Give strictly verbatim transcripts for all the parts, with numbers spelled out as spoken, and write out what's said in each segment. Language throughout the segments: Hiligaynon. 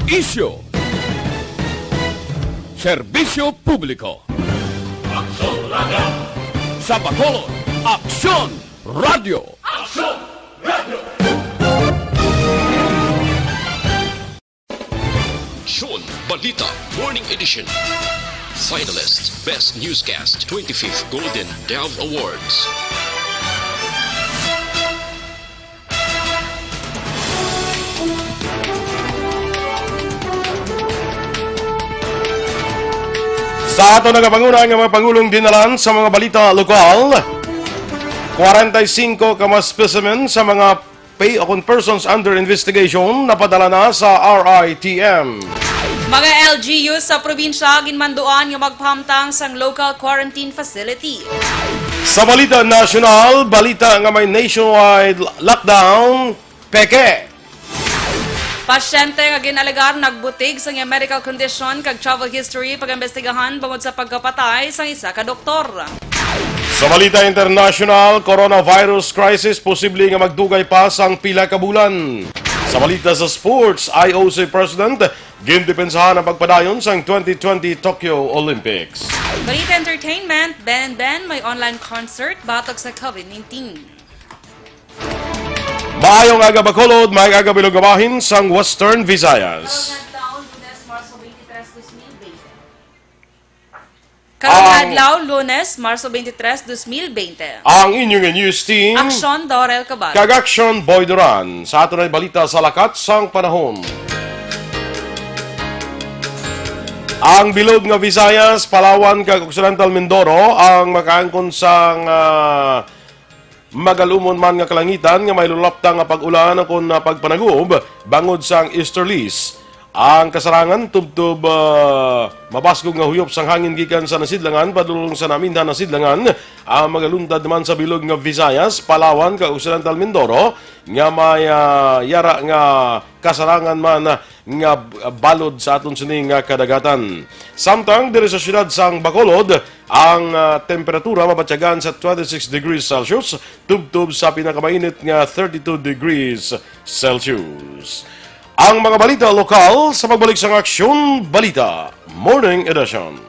Isyu. Serbisyo publiko. Aksyon Radio. Sa Bacolod, Aksyon Radio. Aksyon Radio. Aksyon Balita Morning Edition. Finalist, Best Newscast, twenty-fifth Golden Dove Awards. Sa ato nagapanguna nga mga pangulong dinalan sa mga balita lokal, kwarenta y singko ka mga specimen sa mga pay o kon persons under investigation napadala na sa R I T M. Mga L G Us sa probinsya ginmanduan nga magpahamtang sang local quarantine facility. Sa balita nasyonal, balita nga may nationwide lockdown, peke. Pasyente nga gin-alegar nagbutig sang iyang medical condition kag travel history pag-imbestigahan bangod sa pagkapatay sang isa ka doktor. Sa balita internasyonal, coronavirus crisis posible nga magdugay pa sang pila ka bulan. Sa balita sa sports, I O C President gindepensahan ang pagpadayon sang twenty twenty Tokyo Olympics. Balita entertainment, Ben Ben may online concert batok sa COVID nineteen. Maayong aga, Bacolod, maayong aga, bilog nga bahin sang Western Visayas. Karong adlaw, Lunes, Marso twenty-three, twenty twenty. Karong Ang adlaw, Lunes, Marso twenty-three, twenty twenty. Ang inyong news team, Aksyon, Dorel Cabal. Kag Aksyon, Boy Duran. Sa ato na balita sa lakat sang panahon. Ang bilog nga Visayas, Palawan, kag Occidental Mindoro ang makaangkon sang, ah, magalumon man nga kalangitan nga may lulapta nga pag-ulan kon, ah, pagpanagob bangod sang easterlies. Ang kasarangan tubtob, ah, mabasgog nga huyop sang hangin gikan sa nasidlangan padulong sa naminhan nasidlangan ang magaluntad man sa bilog nga Visayas, Palawan, kag Occidental Mindoro nga may, ah, yara nga kasarangan man nga balod sa aton sini nga kadagatan. Samtang diri sa siyudad sang Bacolod, ang, ah, temperatura mabatyagan sa twenty-six degrees Celsius, tubtob sa pinakamainit nga thirty-two degrees Celsius. Ang mga balita lokal sa pagbalik sang Aksyon Balita Morning Edition.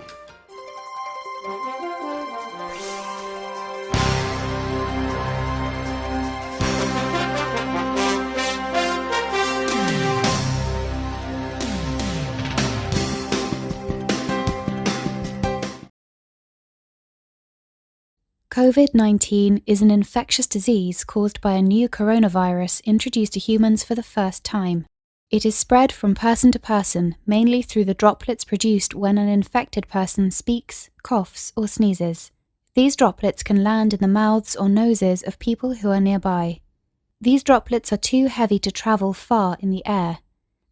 COVID nineteen is an infectious disease caused by a new coronavirus introduced to humans for the first time. It is spread from person to person, mainly through the droplets produced when an infected person speaks, coughs, or sneezes. These droplets can land in the mouths or noses of people who are nearby. These droplets are too heavy to travel far in the air.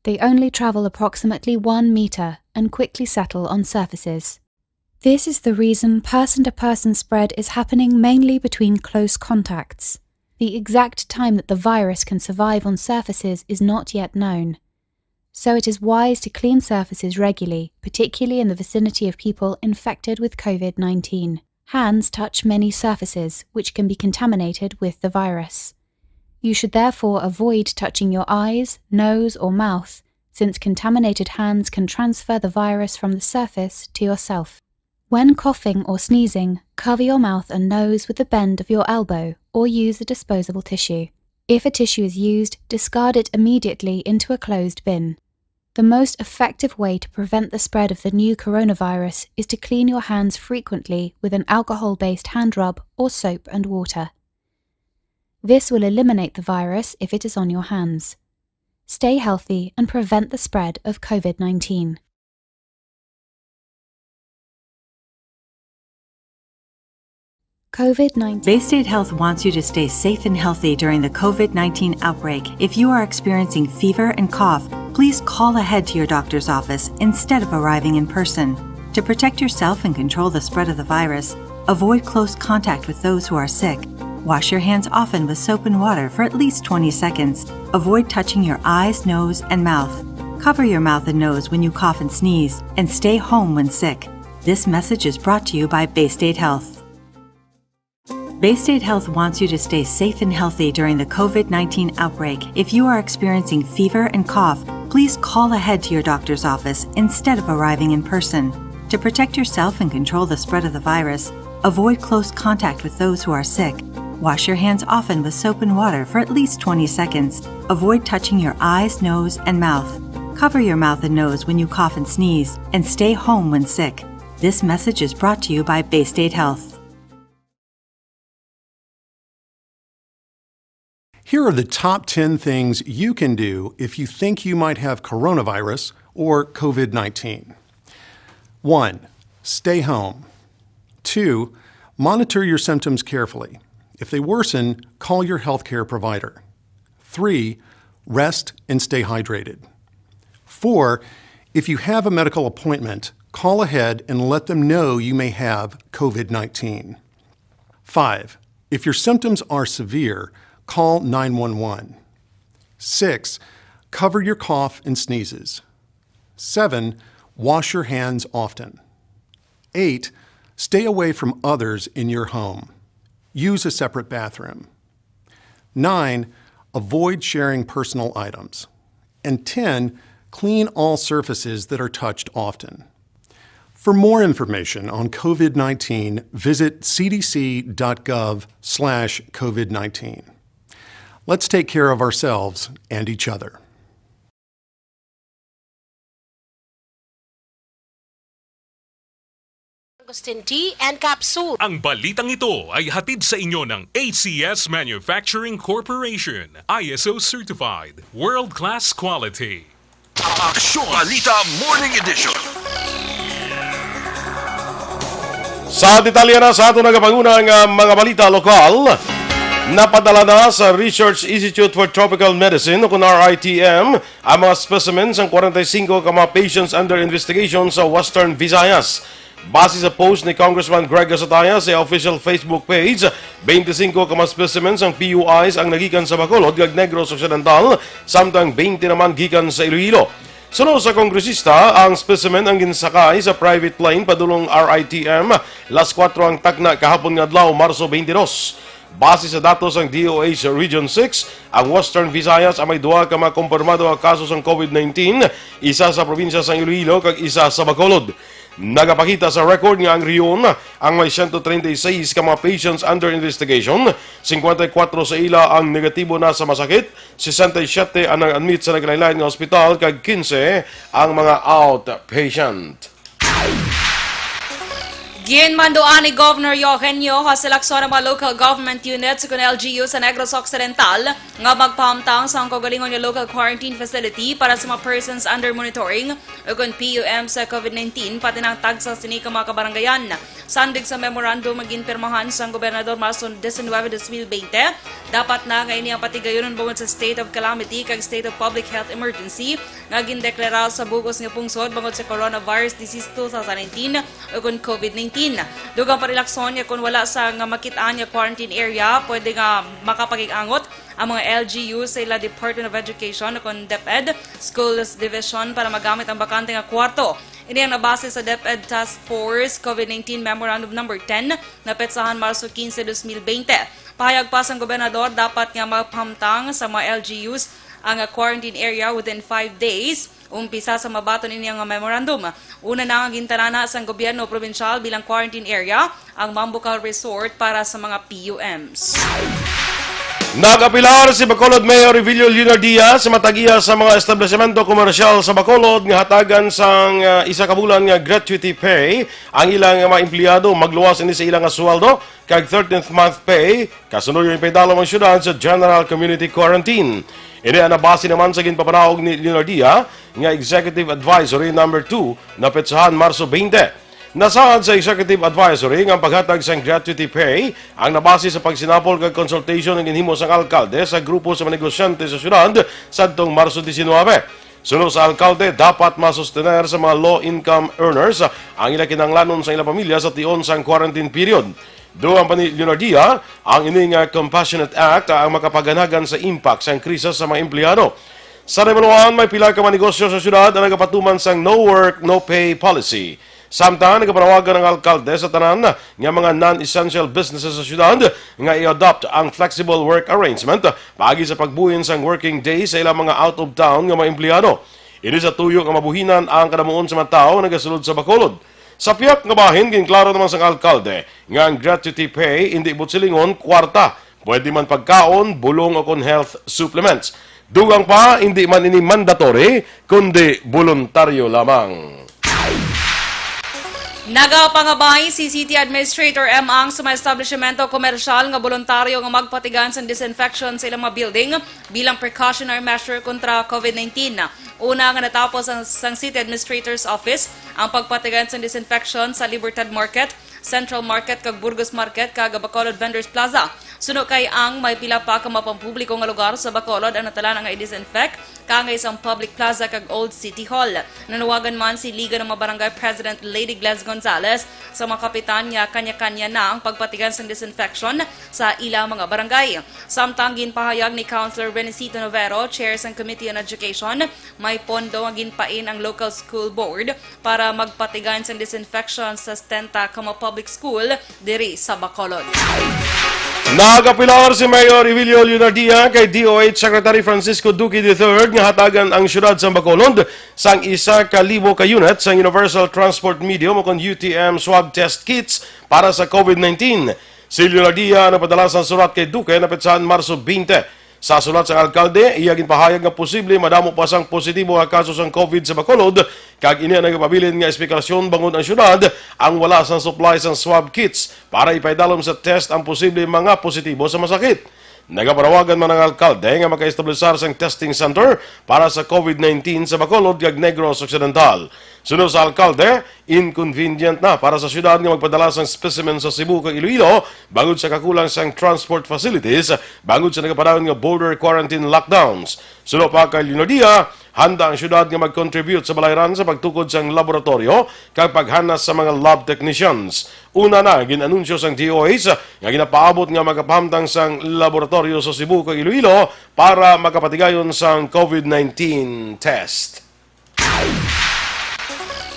They only travel approximately one meter and quickly settle on surfaces. This is the reason person-to-person spread is happening mainly between close contacts. The exact time that the virus can survive on surfaces is not yet known. So it is wise to clean surfaces regularly, particularly in the vicinity of people infected with COVID nineteen. Hands touch many surfaces which can be contaminated with the virus. You should therefore avoid touching your eyes, nose, or mouth, since contaminated hands can transfer the virus from the surface to yourself. When coughing or sneezing, cover your mouth and nose with the bend of your elbow or use a disposable tissue. If a tissue is used, discard it immediately into a closed bin. The most effective way to prevent the spread of the new coronavirus is to clean your hands frequently with an alcohol-based hand rub or soap and water. This will eliminate the virus if it is on your hands. Stay healthy and prevent the spread of COVID nineteen. COVID nineteen. Bay State Health wants you to stay safe and healthy during the COVID nineteen outbreak. If you are experiencing fever and cough, please call ahead to your doctor's office instead of arriving in person. To protect yourself and control the spread of the virus, avoid close contact with those who are sick. Wash your hands often with soap and water for at least twenty seconds. Avoid touching your eyes, nose, and mouth. Cover your mouth and nose when you cough and sneeze, and stay home when sick. This message is brought to you by Bay State Health. Bay State Health wants you to stay safe and healthy during the COVID nineteen outbreak. If you are experiencing fever and cough, Please call ahead to your doctor's office instead of arriving in person. To protect yourself and control the spread of the virus, avoid close contact with those who are sick. Wash your hands often with soap and water for at least twenty seconds. Avoid touching your eyes, nose, and mouth. Cover your mouth and nose when you cough and sneeze, and stay home when sick. This message is brought to you by Bay State Health. Here are the top ten things you can do if you think you might have coronavirus or COVID nineteen. One, stay home. Two, monitor your symptoms carefully. If they worsen, call your healthcare provider. Three, rest and stay hydrated. Four, if you have a medical appointment, call ahead and let them know you may have COVID nineteen. Five, if your symptoms are severe, call nine one one. Six, cover your cough and sneezes. Seven, wash your hands often. Eight, stay away from others in your home. Use a separate bathroom. Nine, avoid sharing personal items. And ten, clean all surfaces that are touched often. For more information on COVID nineteen, visit C D C dot gov slash COVID nineteen. Let's take care of ourselves and each other. Agustin Tea and Capsule. Ang balitang ito ay hatid sa inyo ng A C S Manufacturing Corporation, I S O certified, world-class quality. Aksyon Balita Morning Edition. Sa detalye na sa aton nagapanguna nga mga balita lokal, napadala na sa Research Institute for Tropical Medicine o kun R I T M ang mga specimen sang kwarenta y singko ka mga patients under investigation sa Western Visayas. Base sa post ni Congressman Greg Gasataya sa official Facebook page, twenty-five ka mga specimen sang P U Is ang nagikan sa Bacolod kag Negros Occidental, samtang twenty naman gikan sa Iloilo. Suno sa kongresista, ang specimen ang ginsakay sa private plane padulong R I T M, las kuwatro ang takna kahapon nga adlaw, Marso twenty-two. Base sa datos sang D O H Region six, ang Western Visayas ang may duha ka mga kumpirmado nga kaso sang COVID nineteen, isa sa probinsya sang Iloilo kag isa sa Bacolod. Nagapakita sa record nga ang rehiyon ang may siyento treinta y seis ka mga patients under investigation, singkwenta y kuwatro sa ila ang negatibo na sa masakit, sesenta y siyete ang nag-admit sa nagkalain-lain nga ospital, kag kinse ang mga outpatient. Ginmanduan ni Governor Eugenio Hasilakson ang mga local government units ukon L G U sa Negros Occidental nga magpahamtang sang kaugalingon nga local quarantine facility para sa mga persons under monitoring ukon P U M sa COVID nineteen, pati na ang tagsa sini ka mga kabarangayan. Sandig sa memorandum nga ginpirmahan sang Gobernador Marso diecinuebe, dos mil veinte, dapat na nga ini ang patigayunon bangod sa state of calamity kag state of public health emergency nga gindeklara sa bug-os nga pungsod bangod sa coronavirus disease two thousand nineteen ukon COVID nineteen. Dugang pa ni Lacson nga kon wala sa nga makit-an nga quarantine area, pwede nga makapakig-angot ang mga L G U sa ila Department of Education ukon DepEd Schools Division para magamit ang bakante nga kwarto. Ini ang nabase sa DepEd Task Force COVID nineteen Memorandum Number ten, napetsahan Marso quince, dos mil veinte. Pahayag pa sang gobernador, dapat nga mapahamtang sa mga L G Us ang quarantine area within five days umpisa sa mabaton ini nga memorandum. Una na nga gintanana sang gobyerno probinsyal bilang quarantine area ang Mambucal Resort para sa mga P U Ms. Nag-apilar si Bacolod Mayor Revilio Leonardia sa matag-iya sa mga establisimento komersyal sa Bacolod nga hatagan sang, ah, isa ka bulan nga gratuity pay ang ilang mga empleyado. Magluwas ini sa ilang nga sweldo kag thirteenth month pay, kasunod nga ipaidalom ang syudad sa General Community Quarantine. Ini ang nabase naman sa ginpapanaog ni Leonardia nga Executive Advisory Number two, napetsahan Marso twenty. Nasaad sa Executive Advisory nga ang paghatag sang gratuity pay ang nabase sa pagsinapol kag consultation nga ginhimo sang alkalde sa grupo sa mga negosyante sa syudad sadtong Marso diecinuebe. Suno sa alkalde, dapat masustener sa mga low-income earners ang ila kinahanglanon sa ila pamilya sa tion sang quarantine period. Dugang pa ni Leonardia, ang ini nga Compassionate Act ang makapaganagan sa impact sang krisis sa mga empleyado. Sa nahibaluan, may pila ka mga negosyo sa syudad ang nagapatuman sang no work, no pay policy. Samtang nagapanawagan ang alkalde sa tanan nga mga non-essential businesses sa syudad nga i-adopt ang flexible work arrangement paagi sa pagbuhin sang working day sa ilang mga out-of-town nga mga empleyado. Ini sa tuyo nga mabuhinan ang kadamuon sa mga tawo nga nagasulod sa Bacolod. Sa pihak nga bahin, ginklaro naman sang alkalde nga ang gratuity pay indi buot silingon kwarta, pwede man pagkaon, bulong o kon health supplements. Dugang pa, indi man ini mandatory, kundi boluntaryo lamang. Nagapangabay si City Administrator M. Ang sa mga establishmento komersyal nga boluntaryo nga magpatigan sang disinfection sa ilang mga building bilang precautionary measure kontra COVID nineteen. Una nga natapos ang, sang City Administrator's Office ang pagpatigan sang disinfection sa Libertad Market, Central Market kag Burgos Market kag Bacolod Vendors Plaza. Suno kay Ang, may pila pa ka mapampubliko nga lugar sa Bacolod ang natalaan nga i-disinfect, kaangay sang Public Plaza kag Old City Hall. Nanawagan man si Liga ng mga Barangay President Lady Gles Gonzales sa mga kapitan nga kanya-kanya na ang pagpatigan sang disinfection sa ilang mga barangay. Samtang ginpahayag ni Councilor Renesito Novero, chair sang Committee on Education, may pondo nga ginpain ang local school board para magpatigan sang disinfection sa setenta ka mga public school diri sa Bacolod. Nagapilar si Mayor Evelio Leonardia kay D O H Secretary Francisco Duque the third nga hatagan ang siyudad sa Bacolod sang isa ka libo ka unit sang universal transport medium o kon U T M swab test kits para sa COVID nineteen. Si Leonardia nagpadala sang surat kay Duque napetsahan Marso twenty. Sa sulat sang alkalde, iya ginpahayag nga posible madamo pa sang positibo nga kaso sang COVID sa Bacolod, kag ini ang nagapabilin nga espekulasyon bangod ang syudad ang wala sang supply sang swab kits para ipaidalom sa test ang posible mga positibo sa masakit. Nagapanawagan man ang alkalde nga makaestablisar sang testing center para sa COVID nineteen sa Bacolod kag Negros Occidental. Suno sa alkalde, inconvenient na para sa syudad nga magpadala sang specimen sa Cebu kag Iloilo bangod sa kakulang sang transport facilities bangod sa nagapadayon nga border quarantine lockdowns. Suno pa kay Leonardia, handa ang syudad nga mag-contribute sa balayran sa pagtukod sang laboratoryo kag paghanas sa mga lab technicians. Una na, gin-anunsyo sang D O H nga ginapaabot nga magapahamtang sang laboratoryo sa Cebu kag Iloilo para makapatigayon sang COVID nineteen test.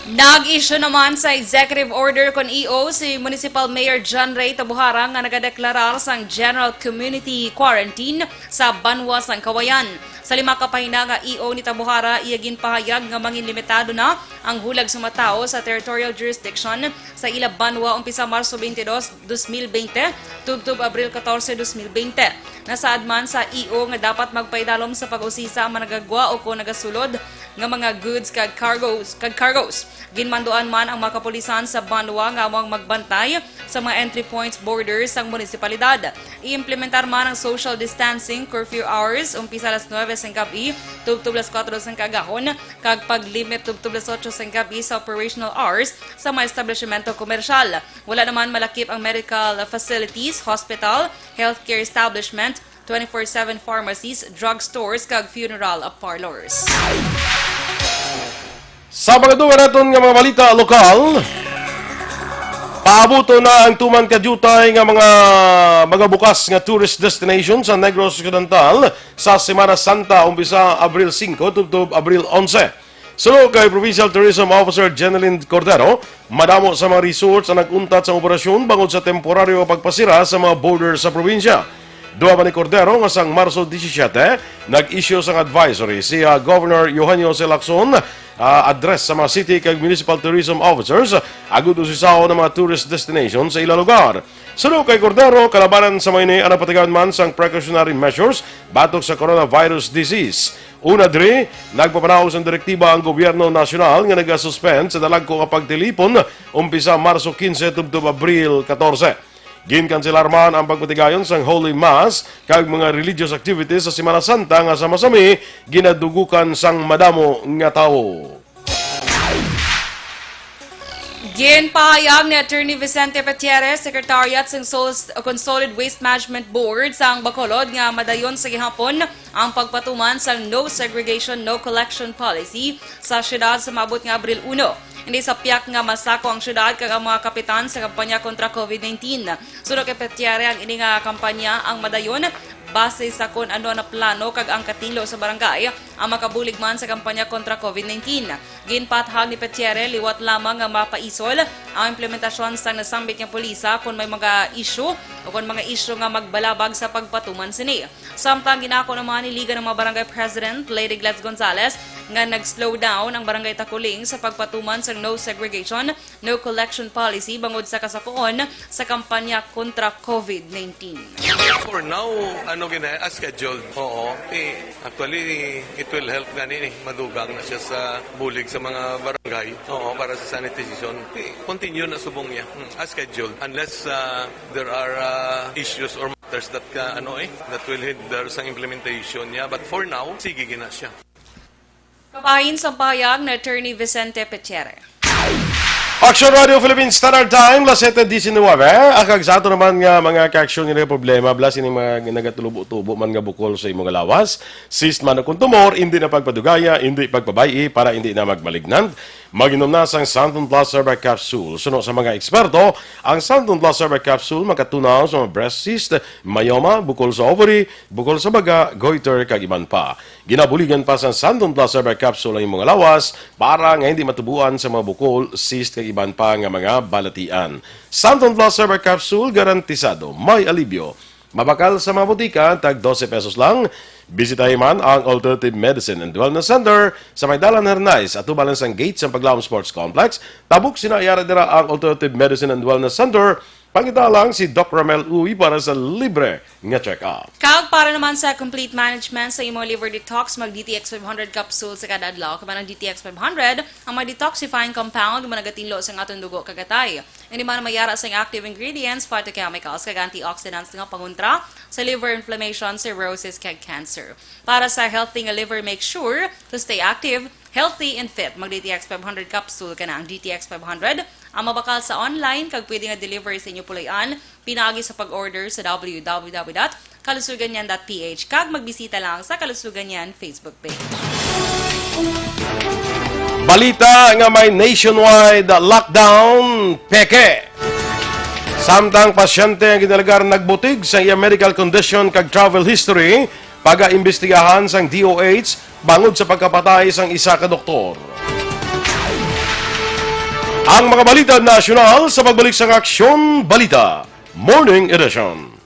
Nag-issue naman sa executive order kon E O si Municipal Mayor John Ray Tabuhara nga nagadeklarar sang general community quarantine sa banwa sang Cauayan. Sa lima ka pahina nga E O ni Tabuhara, iya ginpahayag nga manginlimitado na ang hulag sa mga tawo sa territorial jurisdiction sa ila banwa umpisa Marso twenty-two, twenty twenty, tubtob Abril catorce, dos mil bente. Nasaad man sa E O nga dapat magpaidalom sa pag-usisa ang mga nagagwa o kon nagasulod nga mga goods kag cargos, kag cargos. Ginmanduan man ang mga kapulisan sa banwa nga amo ang magbantay sa mga entry points, borders sang munisipalidad. I-implementar man ang social distancing, curfew hours, umpisa alas nuebe sang gab-i tubtob alas kuwatro sang kaagahon, kag pag-limit tubtob alas otso sang gab-i sa operational hours sa mga establishmento komersyal. Wala naman malakip ang medical facilities, hospital, healthcare establishment, twenty-four seven pharmacies, drugstores, kag funeral parlors. Sa pagkadungan naton nga mga balita lokal, paabuto na ang tuman ka diutay nga mga magabukas nga tourist destination sa Negros Occidental sa Semana Santa, umpisa Abril singko tubtob Abril onse. Suno kay Provincial Tourism Officer Jeneline Cordero, madamo sa mga resorts ang nag-untat sa operasyon bangod sa temporaryo nga pagpasira sa mga border sa probinsya. Duha man ni Cordero nga sang Marso disisiete, nag-issue sang advisory si, ah, Governor Eugenio C. Lacson, ah, address sa mga city kag municipal tourism officers agud usisaon ang mga tourist destination sa ila lugar. Suno kay Cordero, kalabanan sa mga ini ang nagpatigayon man sang precautionary measures batok sa coronavirus disease. Una diri, nagpapanaog sang direktiba ang gobyerno nasyonal nga nagasuspend sa dalagko nga pagtilipon umpisa Marso quince tubtob Abril catorce. Ginkanselar man ang pagpatigayon sang Holy Mass kag mga religious activities sa Semana Santa nga sa masami ginadugukan sang madamo nga tawo. Ginpahayag ni Attorney Vicente Petieres, Secretariat sang Sol-, kon Solid Waste Management Board sang Bacolod, nga madayon sa gihapon ang pagpatuman sang no segregation, no collection policy sa siyudad sa maabot nga Abril uno. Hindi sa piyak nga masako ang siyudad kag ang mga kapitan sa kampanya kontra COVID nineteen. Suno kay Petieres, ang ini nga kampanya ang madayon base sa kon ano ang plano kag ang katilo sa barangay ang makabulig man sa kampanya kontra covid nineteen. Ginpathag ni Petiere liwat lamang nga mapaisol ang implementasyon sang nasambit nga pulisa kon may mga isyu o kon mga isyu nga magbalabag sa pagpatuman sini. Samtang ginako naman ni Liga ng mga Barangay President, Lady Gladys Gonzalez, nga nag-slow down ang Barangay Takuling sa pagpatuman sang no segregation, no collection policy bangod sa kasapuon sa kampanya kontra covid nineteen. For now, ano gina, as scheduled. Oo. Eh, actually, it will help gani ni madugang na siya sa bulig sa mga barangay. Oo, para sa sanitization. Eh, continue na subong niya. Hmm, as scheduled. Unless uh, there are uh, issues or matters that uh, ano eh, that will hinder sa implementation niya. But for now, sige gina siya. Kabahin sa payag ni Attorney Vicente Petiere. Action Radio Philippines Standard Time, las siete diecinueve. Akag sa ato naman nga mga kaaksyon nga problema, bala sini mga nagatubo-tubo man nga bukol sa imo nga lawas, cyst man o kon tumor, hindi na pagpadugaya, hindi pagpabay-i para hindi na magmalignant. Mag-inom na sang Santon Plus Herbal Capsule. Suno sa mga eksperto, ang Santon Plus Herbal Capsule makatunaw sa mga breast cyst, myoma, bukol sa ovary, bukol sa baga, goiter, kag iban pa. Ginabuligan pa sang Santon Plus Herbal Capsule ang imong lawas para nga hindi matubuan sa mga bukol, cyst, kag iban pa nga mga balatian. Santon Plus Herbal Capsule, garantisado may alibyo. Mabakal sa mga botika, tag dose pesos lang. Bisitahi man ang Alternative Medicine and Wellness Center sa may Dalan Hernais, atubang sang gate sang Paglaom Sports Complex. Tabok sina, yara dira ang Alternative Medicine and Wellness Center. Pangita lang si Doc Ramel Uy para sa libre nga check-up. Kag para naman sa complete management sa imong liver detox, mag D T X five hundred capsule sa kada adlaw. Kay man ang D T X five hundred, ang mga detoxifying compound nga nagatinlo sa aton dugo kag atay. Ini man mayara sa active ingredients, phytochemicals, kag antioxidants nga pangontra sa liver inflammation, cirrhosis, kag cancer. Para sa healthy nga liver, make sure to stay active, healthy, and fit. Mag D T X five hundred capsule ka na. Ang D T X five hundred ang mabakal sa online kag pwede nga deliver sa inyo puloy-an pinaagi sa pag-order sa W W W dot kalusugan niyan dot P H kag magbisita lang sa Kalusugan Niyan Facebook page. Balita nga may nationwide lockdown, peke. Samtang pasyente ang ginalagar nagbutig sa iya medical condition kag travel history, pagaimbestigahan sang D O H bangod sa pagkapatay sang isa ka doktor. Ang mga balita nasyonal sa pagbalik sang Aksyon Balita Morning Edition.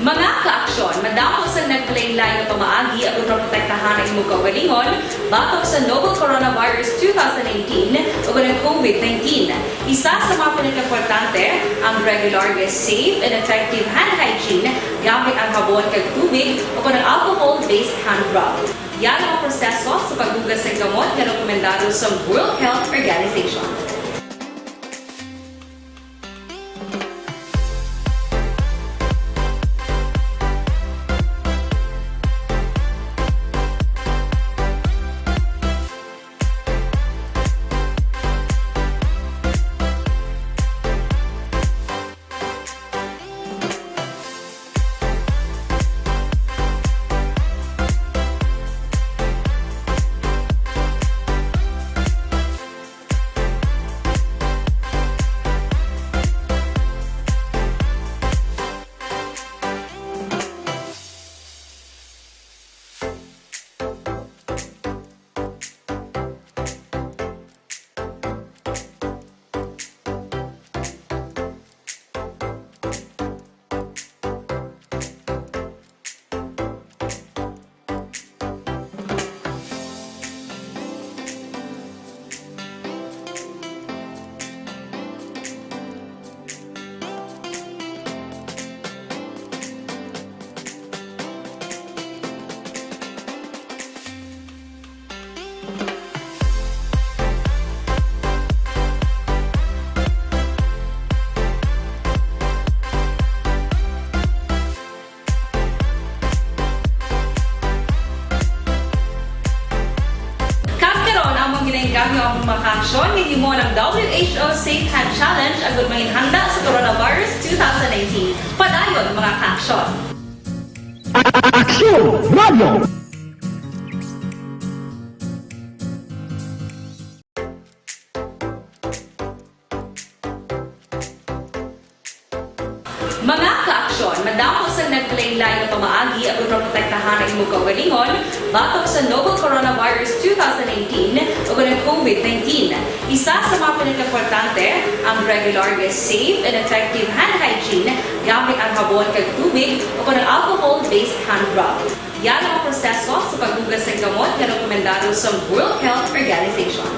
Mga kaaksyon, madamo sang naglain-lain nga pamaagi aron maprotektahan ang imong kaugalingon batok sa novel coronavirus two thousand nineteen o ang COVID nineteen. Isa sa mga pinakaimportante ang regular nga safe and effective hand hygiene gamit ang habon kag tubig o ang alcohol-based hand rub. Yara ang proseso sa paghugas sang kamot nga rekomendado sa World Health Organization. Safe Hand Challenge agud manginhanda sa coronavirus two thousand nineteen. Padayon, mga ka-aksyon! Aksyon Radio! Mga ka-aksyon, madamo sang naglain-lain nga pamaagi agud maprotektahan ang imong kaugalingon batok sa novel coronavirus two thousand nineteen ug ang COVID nineteen. Isa sa mga pinakaimportante ang regular nga safe and effective hand hygiene gamit ang habon kag tubig o kon ang alcohol-based hand rub. Yara ang proseso sa paghugas sang kamot nga rekomendado sa World Health Organization.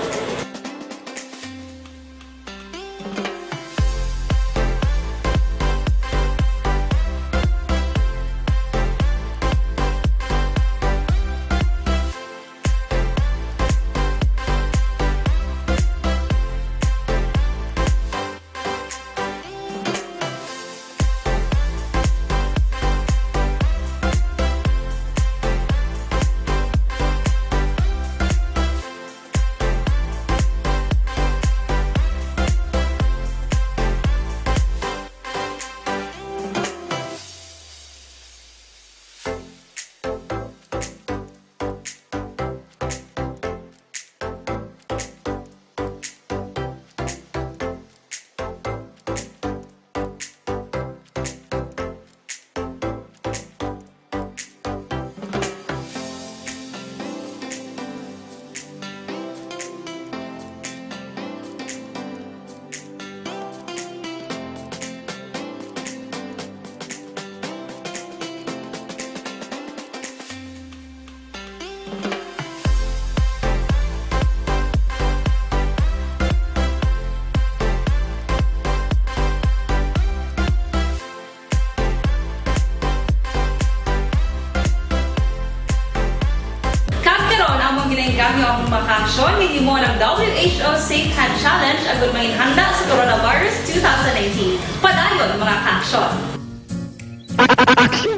Kag karon, among ginainggangyo ang mga ka-aksyon nga himuon ang W H O Safe Hand Challenge agud manginhanda sa coronavirus two thousand nineteen. Padayon, mga ka-aksyon!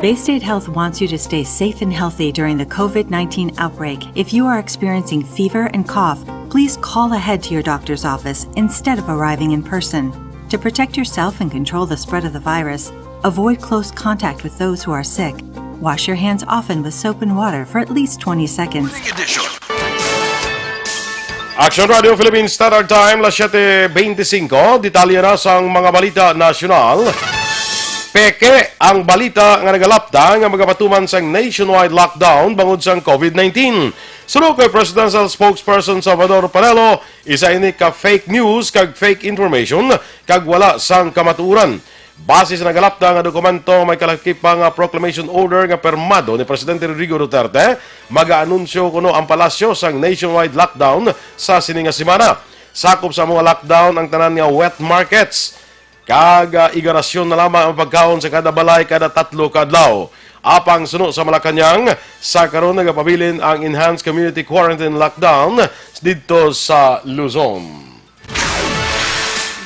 Bay State Health wants you to stay safe and healthy during the COVID nineteen outbreak. If you are experiencing fever and cough, please call ahead to your doctor's office instead of arriving in person. To protect yourself and control the spread of the virus, avoid close contact with those who are sick. Wash your hands often with soap and water for at least twenty seconds. Action Radio Philippine Standard Time, las siete veinticinco. Detalye na sang mga balita nasyonal. Peke ang balita nga nagalapta nga magapatuman sang nationwide lockdown bangod sang COVID nineteen. Suno kay Presidential Spokesperson Salvador Panelo, isa ini ka fake news kag fake information kag wala sang kamatuoran. Base sa nagalapta nga dokumento, may kalakip pa nga proclamation order nga pirmado ni Presidente Rodrigo Duterte, magaanunsyo kuno ang palasyo sang nationwide lockdown sa sini nga semana. Sakop sa mga lockdown ang tanan nga wet markets, kag, ah, igarasyon na lamang ang pagkaon sa kada balay kada tatlo ka adlaw. Apang suno sa Malacañang, sa karon nagapabilin ang enhanced community quarantine lockdown didto sa Luzon.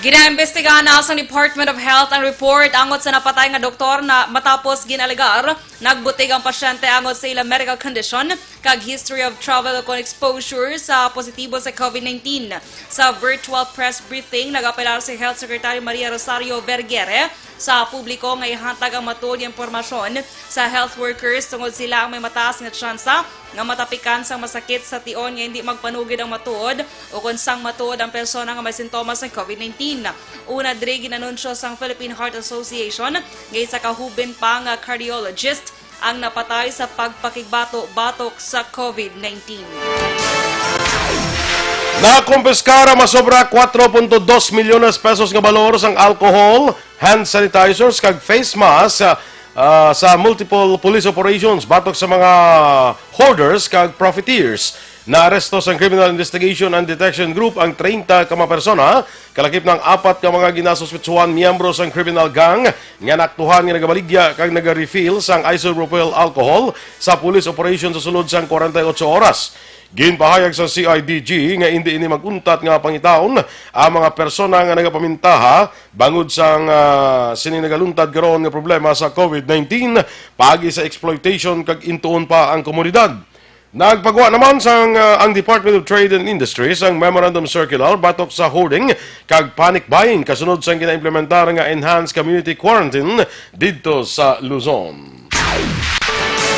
Ginaimbestigahan na sang Department of Health ang report angot sa napatay nga doktor na matapos gin-alegar nagbutig ang pasyente angot sa ila medical condition kag history of travel ukon exposure sa positibo sa COVID nineteen. Sa virtual press briefing, nag-apelar si Health Secretary Maria Rosario Vergere sa publiko nga ihatag ang matuod nga impormasyon sa health workers tungod sila ang may mataas nga tsansa nga matapikan sang masakit sa tion nga hindi magpanugid ang matuod ukon sang matuod ang persona nga may sintomas sang COVID nineteen. Una diri, ginanunsyo sang Philippine Heart Association nga isa ka hubin pa nga cardiologist ang napatay sa pagpakigbato batok sa COVID nineteen. Nakumpiskar ang masobra kuwatro punto dos milyones pesos nga balor sang alcohol, hand sanitizers, kag face mask, ah, ah, sa multiple police operations batok sa mga hoarders kag profiteers. Naaresto sang Criminal Investigation and Detection Group ang treinta ka mga persona, kalakip na ang apat ka mga ginasuspetsuhan miyembro sang criminal gang nga naaktuhan nga nagabaligya kag nagarefill sang isopropyl alcohol sa police operation sa sulod sang kwarenta y ocho oras. Ginpahayag sa C I D G nga indi ini mag-untat nga pangitaon ang mga persona nga nagapamintaha bangod sang, ah, sini nagaluntad karon nga problema sa COVID nineteen, paagi sa exploitation kag intuon pa ang komunidad. Nagpagwa naman sang, ah, ang Department of Trade and Industry sang Memorandum Circular batok sa hoarding kag panic buying kasunod sang ginaimplementar nga enhanced community quarantine didto sa Luzon.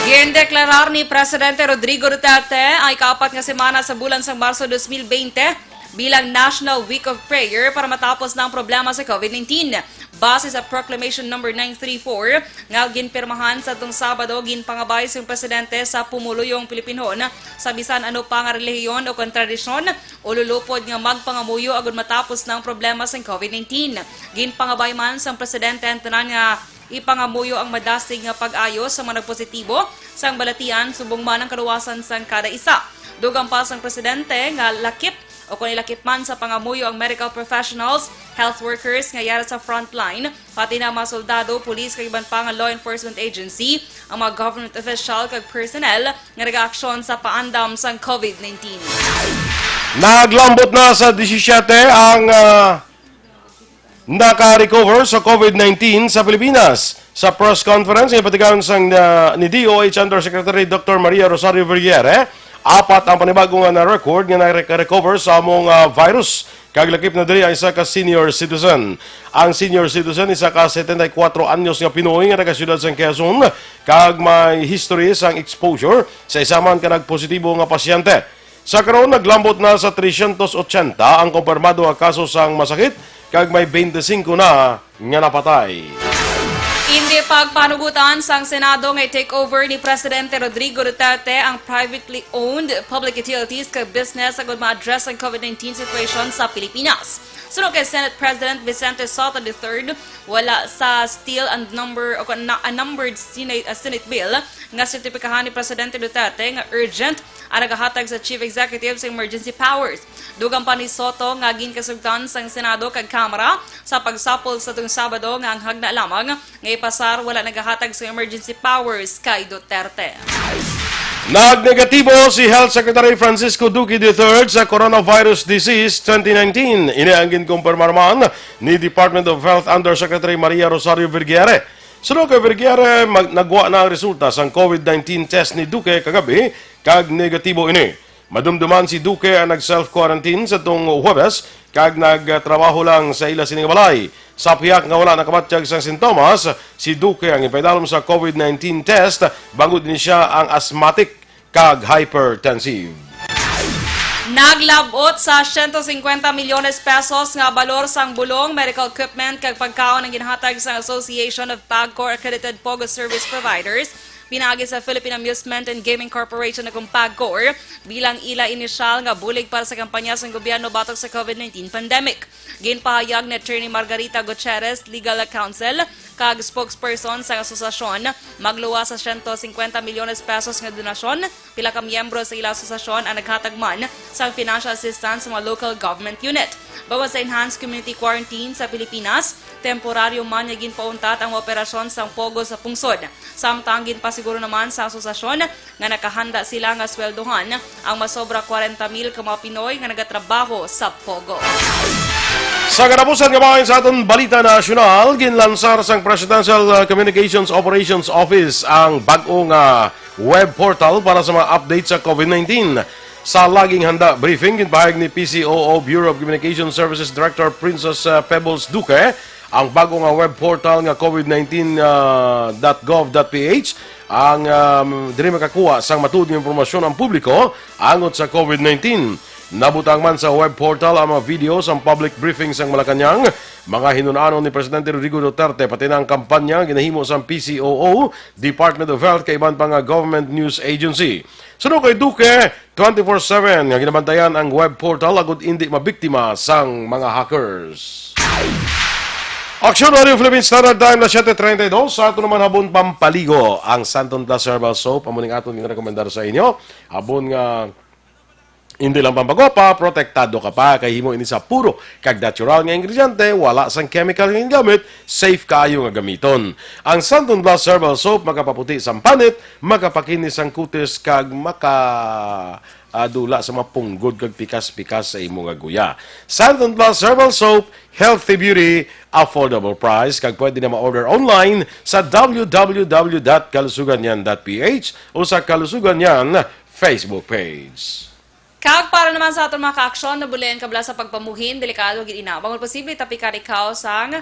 Gindeklarar ni Presidente Rodrigo Duterte ang ikaapat nga semana sa bulan sang Marso dos mil bente bilang National Week of Prayer para matapos na ang problema sa COVID nineteen. Base sa Proclamation Number nine three four nga ginpirmahan sa tong Sabado, ginpangabay sang Presidente sa pumuluyong Pilipinhon sa bisan ano pa nga relihiyon o kon tradisyon o lulupod nga magpangamuyo agud matapos na ang problema sang COVID nineteen. Ginpangabay man sang Presidente ang tanan nga ipangamuyo ang madasig nga pag-ayo sa mga nagpositibo sang balatian subong man ang kaluwasan sang kada isa. Dugang pa sang Presidente nga lakip o kon ilakip man sa pangamuyo ang medical professionals, health workers nga yara sa frontline, pati na mga soldado, pulis kag iban pa nga law enforcement agency, ang mga government official kag personnel nga nagaaksyon sa paandam sang COVID nineteen. Naglambot na sa disisiete ang, ah, naka-recover sa COVID nineteen sa Pilipinas. Sa press conference nga ginpatigayon sang, ah, ni D O H Undersecretary Doctor Maria Rosario Vergeire, apat ang panibago nga na-record nga naka-recover sa among, ah, virus, kag lakip na diri ang isa ka senior citizen. Ang senior citizen, isa ka setenta y cuatro anyos nga Pinoy nga taga-siyudad sang Quezon, kag may history sang exposure sa isa man ka nagpositibo nga pasyente. Sa karon, naglambot na sa trescientos ochenta ang kumpirmado nga kaso sang masakit, kag may twenty-five na nga napatay. Indi pagpanugutan sang Senado nga i-take over ni Presidente Rodrigo Duterte ang privately owned public utilities kag business agud ma-address ang COVID nineteen situation sa Pilipinas. Suno kay Senate President Vicente Sotto the third, wala sa steel and number o kon na-, unnumbered Senate, uh, Senate bill nga sertipikahan ni Presidente Duterte nga urgent ang nagahatag sa Chief Executive sa emergency powers. Dugang pa ni Sotto nga ginkasugtan sang Senado kag Kamara sa pagsapol sa tung Sabado nga ang hagna lamang nga ipasar wala nagahatag sa emergency powers kay Duterte. Nagnegatibo si Health Secretary Francisco Duque the third sa coronavirus disease twenty nineteen. Ini ang ginkumpirmar man ni Department of Health Undersecretary Maria Rosario Vergeire. Suno kay Vergeire, mag-, nagwa na ang resulta sang COVID nineteen test ni Duque kagabi kag negatibo ini. Madumduman si Duque ang nag-self-quarantine sa tung Huwebes kag nagtrabaho lang sa ila sining balay. Sa pihak nga wala nakabatyag sang sintomas, si Duque ang ipaidalom sa COVID nineteen test bangod ni siya ang asthmatic kag hypertensive. Naglab-ot sa siyento singkwenta milyones pesos nga balor sang bulong, medical equipment, kag pagkaon ang ginhatag sa Association of PAGCOR Accredited POGO Service Providers pinaagi sa Philippine Amusement and Gaming Corporation o kon PAGCOR bilang ila inisyal nga bulig para sa kampanya sang gobyerno batok sa COVID nineteen pandemic. Ginpahayag ni Attorney Margarita Gutierrez, Legal Counsel kag spokesperson sang asosasyon, magluwas sa siyento singkwenta milyones pesos nga donasyon, pila ka miyembro sa ila asosasyon ang naghatag man sang financial assistance sa mga local government unit. Bangod sa enhanced community quarantine sa Pilipinas, temporaryo man nga ginpauntat ang operasyon sang POGO sa pungsod. Samtang ginpasiguro naman sa asosasyon nga nakahanda sila nga sweldohan ang masobra kwarenta mil ka mga Pinoy nga nagatrabaho sa POGO. Sa katapusan nga bahin sa aton balita nasyonal, ginlansar sang Presidential, uh, Communications Operations Office ang bag-o nga web portal para sa mga update sa COVID nineteen. Sa laging handa briefing, ginpahayag ni P C O O Bureau of Communication Services Director Princess, uh, Pebbles Duque ang bag-o nga web portal nga covid nineteen dot gov dot P H. Ang, um, diri makakuha sang matuod nga impormasyon ang publiko angot sa COVID nineteen. Nabutang man sa web portal ang mga video sang public briefing sang Malacañang, mga hinun-anon ni Presidente Rodrigo Duterte, pati na ang kampanya ginahimo sang P C O O, Department of Health, kag iban pa nga government news agency. Suno kay Duque, twenty-four seven nga ginabantayan ang web portal agud indi mabiktima sang mga hackers. Aksyon Radio Philippine Standard Time na siyete treinta y dos. Sa ato naman habon pampaligo, ang Santon Plus Herbal Soap amo ning aton ginarekomendar sa inyo. Habon nga hindi lang pampagwapa, protektado ka pa kay himo ini sa puro kag natural nga ingrediente, wala sang chemical nga gingamit, safe kaayo nga gamiton. Ang Santon Plus Herbal Soap makapaputi sang panit, makapakinis sang kutis kag maka, ah, dula sa mga punggod kag pikas-pikas sa imo nga guya. Santon Plus Herbal Soap, healthy beauty, affordable price, kag pwede na ma-order online sa w w w dot kalusuganyan dot p h o sa Kalusugan Yan Facebook page. Kag para naman sa aton mga ka-aksyon, nabulian ka bala sa pagpamuhin, delikado gid ina. Bangod posible tapikan ikaw sang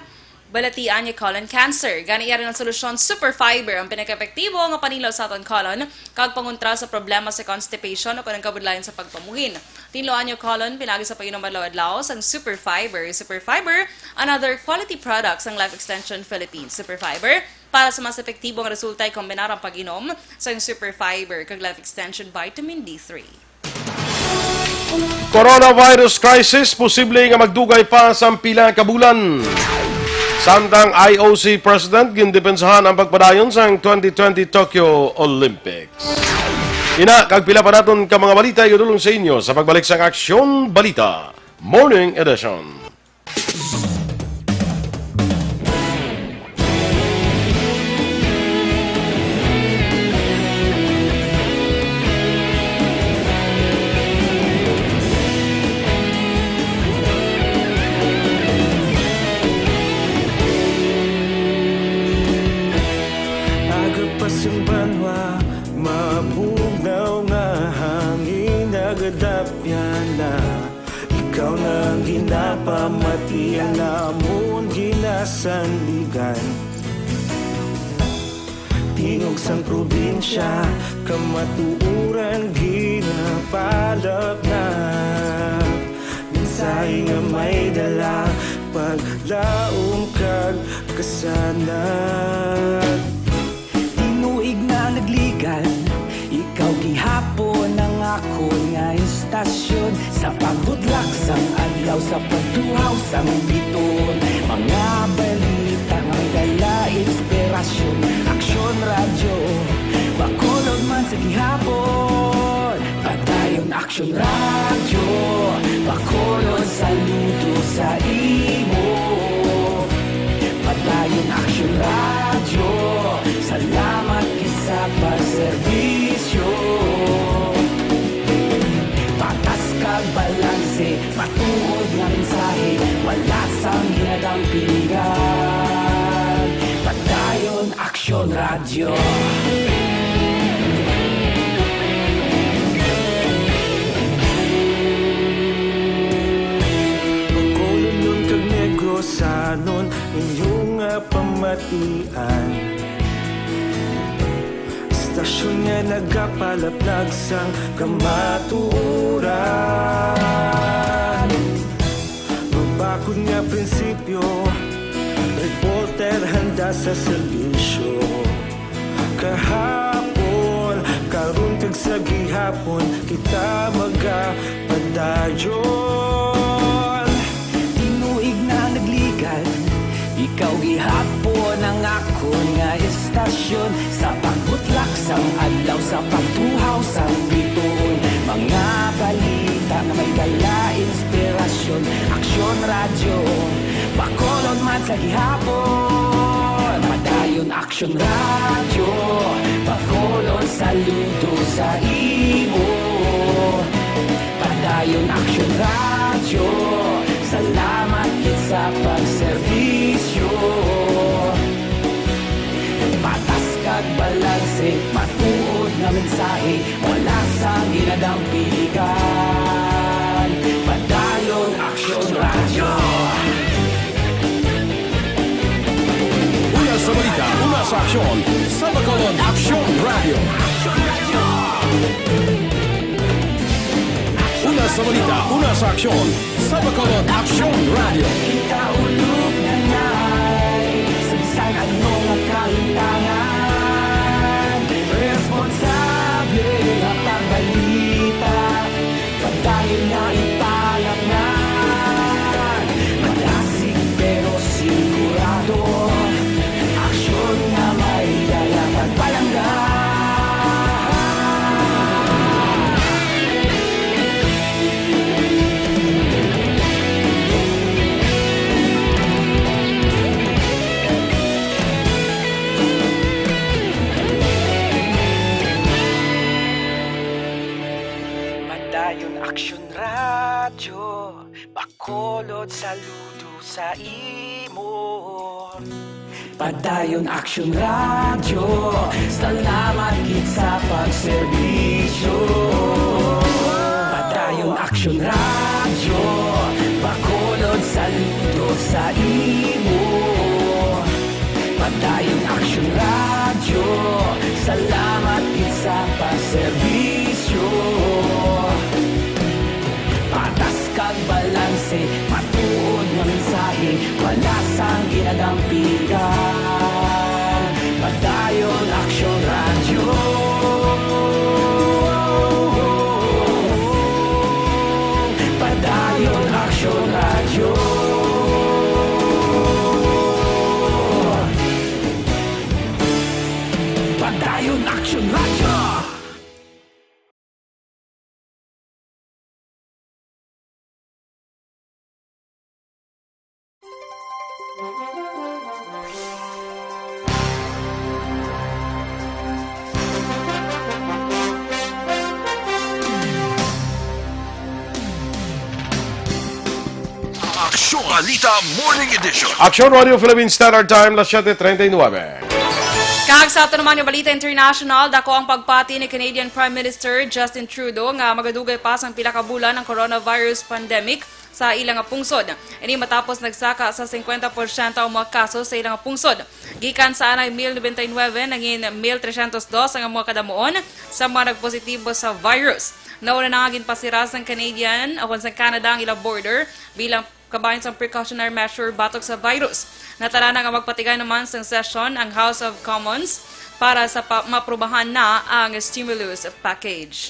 balatian nga colon cancer. Gani, yari ang solusyon, Super Fiber, ang pinaka-epektibo nga panilaw sa aton colon kag pangontra sa problema sa constipation o kon ang kabudlayan sa pagpamuhin. Tinluan niyo colon pinagi sa pag-inom adlaw-adlaw sang Super Fiber. Super Fiber, another quality product sang Life Extension Philippines. Super Fiber, para sa mas epektibo nga resulta, ikombinar ang pag-inom sang Super Fiber kag Life Extension Vitamin D three. Coronavirus crisis posible nga magdugay pa sang pila ka bulan. Samtang I O C President gindepensahan ang pagpadayon sang twenty twenty Tokyo Olympics. Ina kag pila pa naton ka mga balita igadulong sa inyo sa pagbalik sang Aksyon Balita Morning Edition. Aga pa sing banwa, mabugnaw nga hangin, nagadapyan na. Ikaw na ang ginapamati, ang amon ginasandigan. Tingog sang probinsya, kamatuoran ginapalapnap. Mensahe nga may dala, paglaom kag kasanag. Tinuig na nagligan, ikaw gihapon ang akon nga istasyon. Sa pagbutlak sang adlaw, sa pagtuhaw sang biton, mga balita nga may dala inspirasyon. Aksyon Radyo, Bacolod man sa gihapon. Padayon Aksyon Radyo, Bacolod, saludo sa imo. Padayon Aksyon Radyo, salamat gid sa pagserbisyo. Patas kag balanse, matuod nga mensahe, wala sang ginadampingan. Padayon Aksyon Radyo. Bacolodnon kag Negrosanon, inyo nga pamatian. Istasyon nga nagapalaplag sang kamatuoran. Mabakod nga prinsipyo, reporter handa sa serbisyo. Kahapon, karon kag sa gihapon, kita magapadayon. Tinuig na nagligan, ikaw gihapon ang akon nga istasyon. Sa pagbutlak sang adlaw, sa pagtuhaw sang biton, mga balita nga may dala inspirasyon. Aksyon Radyo, Bacolod man sa gihapon. Padayon Aksyon Radyo, Bacolod, saludo sa imo. Padayon Aksyon Radyo, salamat gid sa pagserbisyo. Patas kag balanse, matuod nga mensahe, wala sang ginadampingan. Padayon Aksyon Radyo. Una sa balita, una sa aksyon, sa Bacolod Aksyon Radyo. Una sa balita, una sa aksyon, sa Bacolod Aksyon Radyo. Kita ulog na nay, sa bisan ano nga kalimtangan, responsable nga pagbalita. Padayon na ipalapnan, madasig pero sigurado, aksyon nga may dala pagpalangga. Padayon Aksyon Radyo, Bacolod, saludo sa imo. Padayon Action Radio, salamat gid sa pagserbisyo. Padayon Action Radio, Bacolod, saludo sa imo. Padayon Action Radio, salamat gid sa pagserbisyo. Patas kag balanse, matuod nga mensahe, wala sang ginadampigan. Padayon Action Radio. Padayon Action Radio. Padayon Action Radio. Aksyon Balita Morning Edition. Aksyon Radio Philippine Standard Time, las siete treinta y nueve. Kag sa aton naman nga balita international, dako ang pagpati ni Canadian Prime Minister Justin Trudeau nga magadugay pa sang pila ka bulan ang coronavirus pandemic sa ila nga pungsod. Ini matapos nagsaka sa singkwenta porsyento ang mga kaso sa ila nga pungsod. Gikan sa anay mil nobenta y nuebe, nangin mil tresyentos dos ang mga kadamuon sa mga nagpositibo sa virus. Nauna na nga ginpasira sang Canadian o sang Canada ang ila border bilang kabahin sang precautionary measure batok sa virus. Natala na nga magpatigay naman sang sesyon ang House of Commons para sa pa- maaprubahan na ang stimulus package.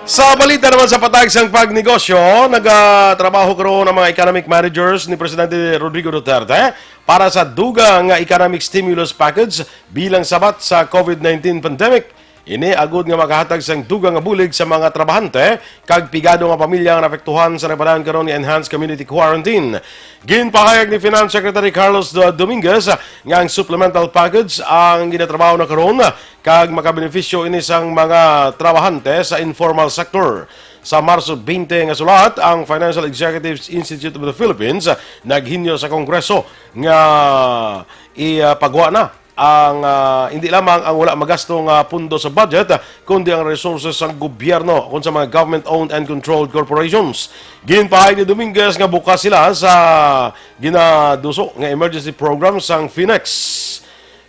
Sa balita naman sa patag sang pagnegosyo, nagatrabaho karon ang mga economic managers ni Presidente Rodrigo Duterte para sa dugang nga economic stimulus package bilang sabat sa COVID nineteen pandemic. Ini agud nga makahatag sang dugang nga bulig sa mga trabahante kag pigado nga pamilya nga naapektuhan sa nagpadaan karon nga enhanced community quarantine. Ginpahayag ni Finance Secretary Carlos Do- Dominguez nga ang supplemental package ang ginatrabaho na karon kag makabenepisyo ini sang mga trabahante sa informal sector. Sa Marso twenty nga sulat, ang Financial Executives Institute of the Philippines naghinyo sa Kongreso nga ipagwa na ang, ah, hindi lamang ang wala magasto nga pundo sa budget, kundi ang resources sang gobyerno kon sa mga government-owned and controlled corporations. Ginpahayag ni Dominguez nga bukas sila sa ginaduso nga emergency program sang Finex.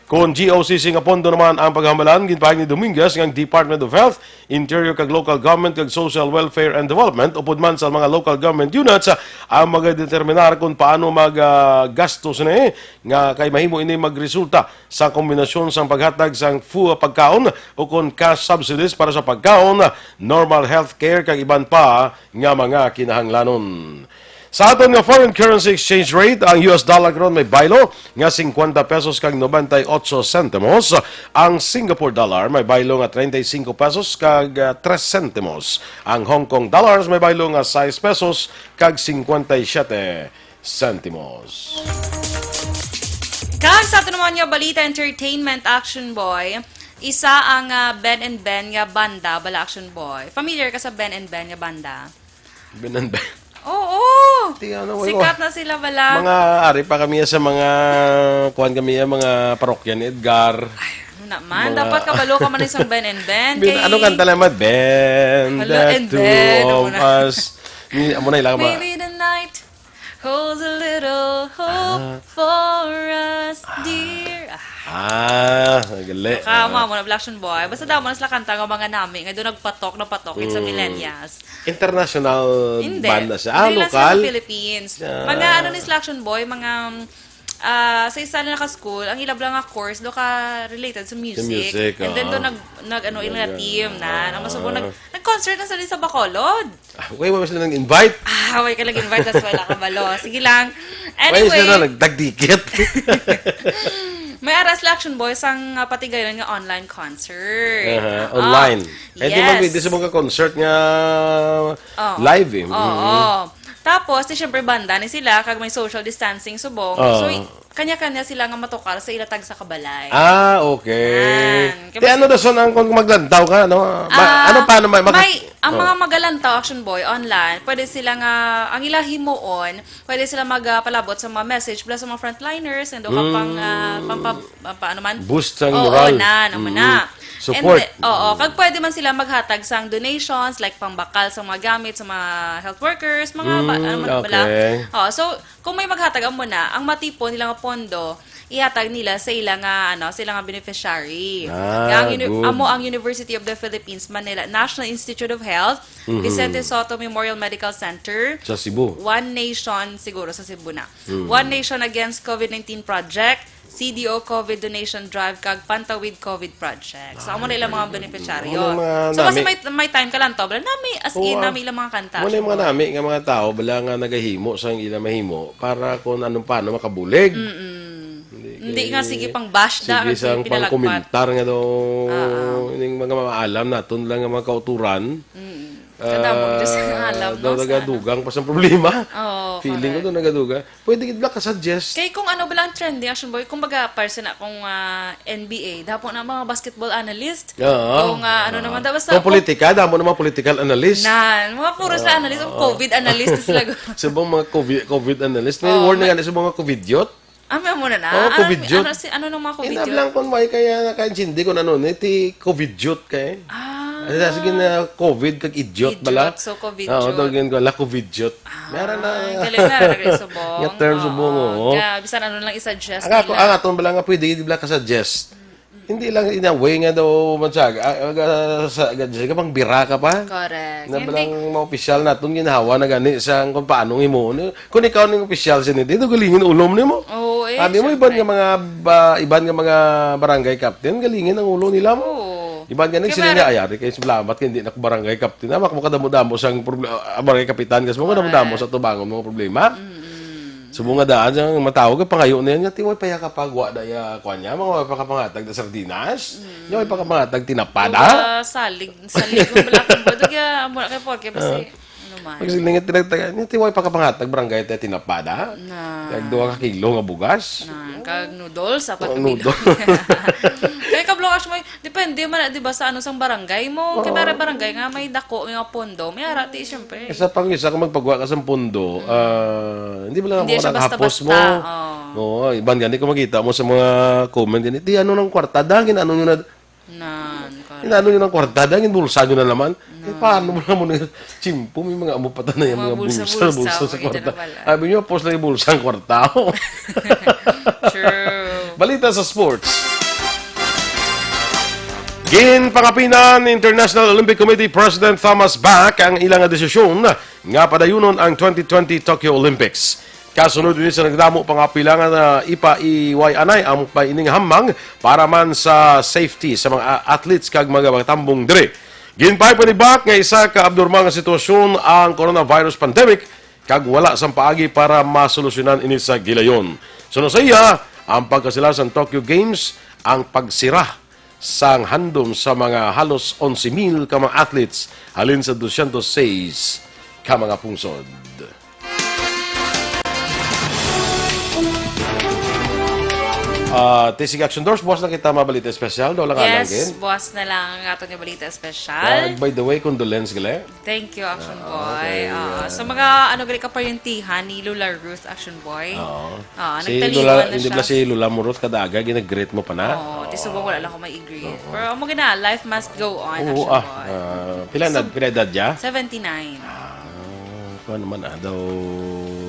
Kon G O C C nga pondo naman ang paghambalan, ginpahayag ni Dominguez nga ang Department of Health, Interior kag Local Government kag Social Welfare and Development, upod man sa mga local government units, ang magadeterminar kung paano mag, ah, gasto sini nga kay mahimo ini magresulta sa kombinasyon sang paghatag sang food pagkaon o kon cash subsidies para sa pagkaon, normal health care kag iban pa nga mga kinahanglanon. Sa aton nga foreign currency exchange rate, ang U S dollar karon may baylo nga singkwenta pesos kag nobenta y ocho sentimos, ang Singapore dollar may baylo nga treinta y cinco pesos kag, ah, tres sentimos, ang Hong Kong dollars may baylo nga sais pesos kag singkwenta y siete sentimos. Kag sa ato naman nga balita, entertainment, Action Boy, isa ang, ah, Ben and Ben nga banda, bala, Action Boy. Familiar ka sa Ben and Ben nga banda? Ben and Ben. Oo. Di, ano, wait, Sikat wait. na sila, bala. Mga ari pa kami sa mga, kuwan kami, ah, mga parokya ni Edgar. Ay, ano naman? Mga Dapat kabalo ka man sa Ben and Ben. Ben, Kay ano kanta naman? Ben, Hala, the and two Ben, of ano na? us. Ni, amo na ilang mga Maybe the night holds a little hope Ah. for us, dear. Ah. Ah, gali. Kama Ah. mo na, Black Action Boy. Basta daw mo na sila kanta nga mga nami, nga doon nagpatok, napatok, it's a Mm. millennials. International Hindi. band na siya. Ah, Hindi lang sila sa lokal? Philippines. Ah. Mga ano ni sila, Action Boy, mga, um, ah, sa isa na ka-school, ang ilab lang nga course, do ka related sa music. music, And then oo. doon nag, nag, ano, ila Nag, team na. Ang masubo, ah. nag, nag-concert na sila sa Bacolod. Ah, why, why sila nang invite? Ah, why ka nag-invite? That's why nakabalo. Sige lang. Why sila Anyway. nagdagdikit? May aras la Action Boys ang, ah, patigayon nga online concert. Aha, Ah, online. Kaya di man yes. pwede sa mga concert nga Oo. live eh. Oo. Mm. Tapos, di syempre banda ni sila, kag may social distancing subong. Oo. So, y-, kanya-kanya sila nga matukar sa ila tagsa ka balay. Ah, okay. Yan. Kay Ti ano mas dason ang kung maglantaw ka, no? Ma-, Ah, ano, paano may maka-, may, ang oh. mga magalantaw, Action Boy, online, pwede sila nga, ang ila himuon, pwede sila magpalabot sa mga message, plus sa mga frontliners, and ka Mm. pang, ah, pang, pang, pang, ano man? Boost sang Oo, moral. na, na mo Mm. na. Support. And, oo, Mm. kag pwede man sila maghatag sang donations, like pangbakal sa mga gamit sa mga health workers, mga ba-, Mm, ano man bala. okay. Oo, so, kung may maghatag, amo na, ang matipon nila nga pondo, ihatag nila sa ila nga, ano, sa ila nga beneficiary. Ah, Nga ang uni-, good. amo ang University of the Philippines Manila National Institute of Health, Mhm. Vicente Sotto Memorial Medical Center, Sa Cebu. One Nation, siguro sa Cebu na. Hmm. One Nation Against COVID nineteen Project, C D O COVID Donation Drive, kag Pantawid COVID Project. So, amo na ilang mga beneficiaryo. Amo na mga So, basta nami. may, may time ka lang to, bala, nami, as Oo, in, ah. nami ilang mga kanta, Amo na yung mga Action Boy. nami nga mga tao, bala nga nagahimo sa ila mahimo para kung anong paano makabulig. Mm-mm. Hindi Hindi nga, kay sige, pang bash da, sige kag sang pinalagpat. pangkomentar nga daw, Ah, ah. ining mga maalam naton lang nga mga kauturan. Mm. Kadamo, Ah, Diyos, ang alam, daw no, sa nagadugang pa sa problema. Oo, Feeling ko correct. daw nagadugang. Pwede gid bala ka-suggest. Kay kung ano ba lang trending, Action Boy, kumbaga, para sa na kung, ah, N B A, dapo na mga basketball analyst. Oo. Kung, ah, ano Oo. naman, daw, basta Kung politika, damo na mga political analyst. Na, mga puro sila Oo. analyst, o COVID analyst sila. Sa mga COVID, COVID analyst. May Oo, war na may gani sa mga covidyot. Ah, may amo na na? Oo, Ano, covidyot. ano si, ano nung mga Ina covidyot? lang kung may kaya nakaintindi kung ano ni, ti covidyot kay. Ah. Ano na, sige na, COVID kag idiot Idiot, bala. so covidyot. Oo, daw yun ko, la covidyot. Ah, Meron na. galing na, lagay subong. Nga term subong, Oo, oo. kaya bisan ano lang i-suggest Ang ako, nila. ang aton bala nga pwede, di bala ka-suggest. Hindi lang in a way nga daw, man siya, ah, ah, sa, ah, sa, pang bira ka pa. Correct. Na Hindi. balang mga opisyal naton, ginhawa na gani sa kung paano himuon. Kung ikaw ning opisyal, sini, di daw galingin ulom nimo. Oo, eh, Sabi mo, iban nga syempre. mga ba-, iban nga mga barangay captain, galingin ang ulo nila mo. Oo. Iban nga Kaya nagsiling nga, meron "Ay, ari kay salamat kay hindi na ako barangay captain. Amak mo kadamo-damo sang proble-, ah, barangay kapitan, kas mo kadamo-damo Correct. sa tubangon mga problema." Mm-mm. Subong nga daan, ang matawag, ang pangayo na yan, nga, "Ti, way pa ya kapagwa da ya, kwan niya, mga way pa kapangatag da sardinas? Mm. Nya way pa kapangatag tinapada?" Duga, salig, salig mo bala kung ba, duga, amo na kay porke, basi, Ah. ano man. Pag siling nga tinagtagan niya, "Ti, way pa kapangatag barangay tayo tinapada?" Na. Kag duha ka kilo nga bugas? Na, kag noodles, apat Oh, ka kilo. noodles. Kaya kablo, Ash, may, depende man, di ba, sa ano sang barangay mo. Kay Oo. may barangay nga may dako, may mga pondo, may ara, ti, syempre. Isa pang isa, kung magpagwa ka sa pondo, Mm. ah, hindi ba lang Hindi ako siya nakahapos basta-basta, mo? oo. Oo, iban gani kung makita mo sa mga comment gani, "Ti, ano nang kwarta, dangin, ano nyo na?" Nan, correct. Inano nyo ng kwarta, dahil yung bulsa nyo na naman. Eh, Na. paano mo naman yung tsimpo? May mga amo pa tayo yung Mga mga bulsa, bulsa, bulsa, bulsa sa okay, kwarta. dyan na pala. Sabi nyo, post lang yung bulsa ang kwarta. True. Balita sa sports. Ginpangapinan ni International Olympic Committee President Thomas Bach ang ilang desisyon nga padayunon ang twenty twenty Tokyo Olympics. Kasunod ini sa nagdamo pa nga pila nga na ipa-, iway anay ang pa ining hamang para man sa safety sa mga a-, athletes kag mga magtambong diri. Ginpahayag pa ni Bach nga isa ka abnormal nga sitwasyon ang coronavirus pandemic kag wala sang paagi para masolusyonan ini sa gilayon. Suno sa iya, ang pagkansela sang Tokyo Games ang pagsira sang handom sa mga halos onse mil ka mga athletes halin sa dosyentos seis ka mga pungsod. Ah, ti, sige, Action Doors, buwas na kita mabalita espesyal. Daw lang alang, Yes, gin. buwas na lang ang aton nga balita espesyal. Ah, by the way, condolence gali. Thank you, Action Ah, Boy. okay, Ah, ah. sa mga, ano, gali, kaparyentihan ni Lola Ruth, Action Boy. Oo. Ah, Si nagtaliwan Lola, na hindi siya. ba si Lola Murot kada aga, ginag-greet mo pa na? Oo, ti subong wala lang ako may i-greet. Oo. Pero amo gina, life must go on, Oo, Action ah, Boy. ah, pila na, So, pila edad niya? seventy-nine. Ah, kuwan naman, ah, daw,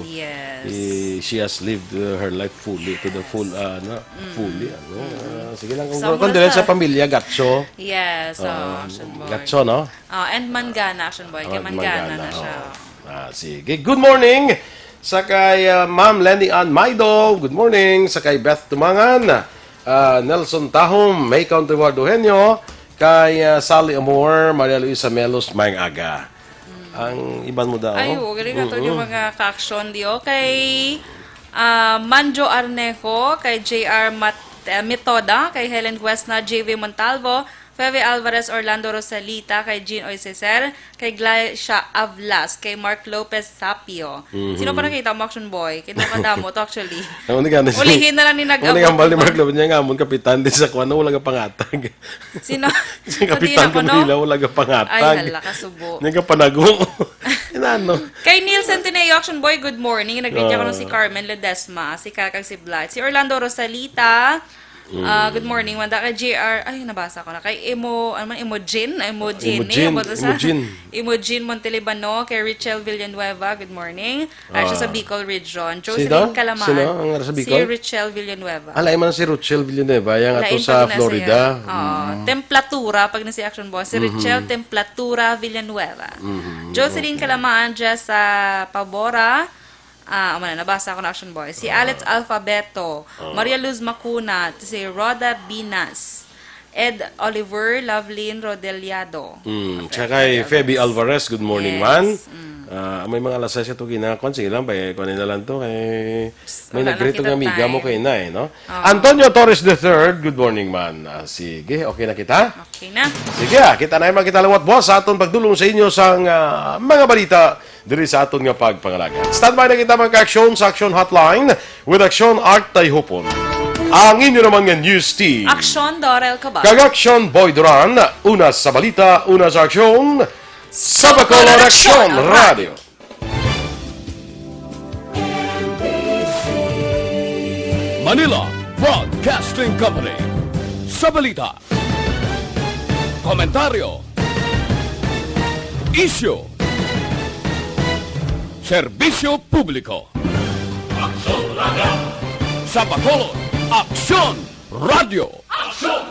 Yes. eh, she has lived, uh, her life fully, to the Yes. full, ah, ano, Mm. fully, ano. Mm. Ah, sige lang, So, kung, kung muna dili sa sa pamilya, Gatso. Yes, so, Ah, Action Boy. Gatso, no? Ah, and Mangana, Action Boy. Kay Ah, Mangana Mangana, na siya. oh. Ah, sige. Good morning sa kay, ah, Ma'am Lenny Ann Maido. Good morning sa kay Beth Tumangan, ah, Nelson Tahom, May Country Ward Eugenio, kay, ah, Sally Amor, Maria Luisa Melos, maayong aga. Mm. Ang iban mo daw. Ay, oo, galing na to Mm-mm. yung mga ka-action di, oh. Kay, ah, Manjo Arnejo, kay J R Mat-, eh, Metoda, kay Helen Guesna, J V Montalvo, Feve Alvarez, Orlando Rosalita, kay Jean Oiseser, kay Glacia Avlas, kay Mark Lopez Sapio. Mhm. Sino pa nakita mo, Action Boy? Kay daw kadamo to, actually. Amo ni gani si, Ulihin na lang ni amo ni nag-abot hambal ni iba. Mark Lopez niya nga, amon kapitan din sa kuwan, wala ka pangatag. Sino? Sa Sa kapitan Dina ko, no? Manila, wala ka pangatag. Ay, hala, kasubo. Niya ka panago. Inano? Kay Neil Centineo, Action Boy, good morning. Nag-greet niya ko nung si Ah. Carmen Ledesma, si Kakag, si Blight, si Orlando Rosalita. Ah, good morning, Wanda. Kay J R, ay, nabasa ko na. Kay Imo, ano man, Imogen? Imogen, Imogen, eh, ano ba to sa Imogen. Imogen Montelibano, kay Richel Villanueva, good morning. Ay, siya sa Ah. Bicol Region. Sino? Jocelyn Calaman, Sino ang nasa si Bicol? Richel Villanueva. Ah, lain man si Richel Villanueva, yang ato Lain sa pag nasa Florida. Iya. Oo. Mm. Templatura, pag nasa Action Boy. Si Mhm. Richel Templatura Villanueva. Mhm. Jocelyn Okay. Calaman, Jess, ah, Pabora. Ah, amo na, nabasa ko na, Action Boy. Si Ah. Alex Alfabeto, Ah. Maria Luz Macuna, si Rhoda Binas, Ed Oliver, Lovelyn Rodeliado. Mm, Okay, tsaka kay Feby Feby Alvarez. Alvarez, good morning, Yes, man. Mm. Ah, may mga alas sais ito ginakuan. Sige lang, bay, kunin na lang to. Kay may Wala na nag-greet kita ng amiga mo time. Kayo na eh, no? Oo. Antonio Torres the third, good morning, man. Ah, sige, okay na kita? Okay na. Sige, ah, kita na yung mga kita liwat buwas sa aton pagdulong sa inyo sang, ah, mga balita diri sa aton nga pagpangalaga. Standby na kita, mga ka-aksyon, sa Action Hotline with Action Art Tayhupon. Ang inyo naman nga news team. Action Dorel Cabal. Kag Action Boy Duran, una sa balita, una sa aksyon, sa Bacolod Action Radio. Manila Broadcasting Company. Sa balita, komentaryo, isyu, serbisyo publiko. Aksyon Radio. Sa Bacolod, Aksyon Radio. Aksyon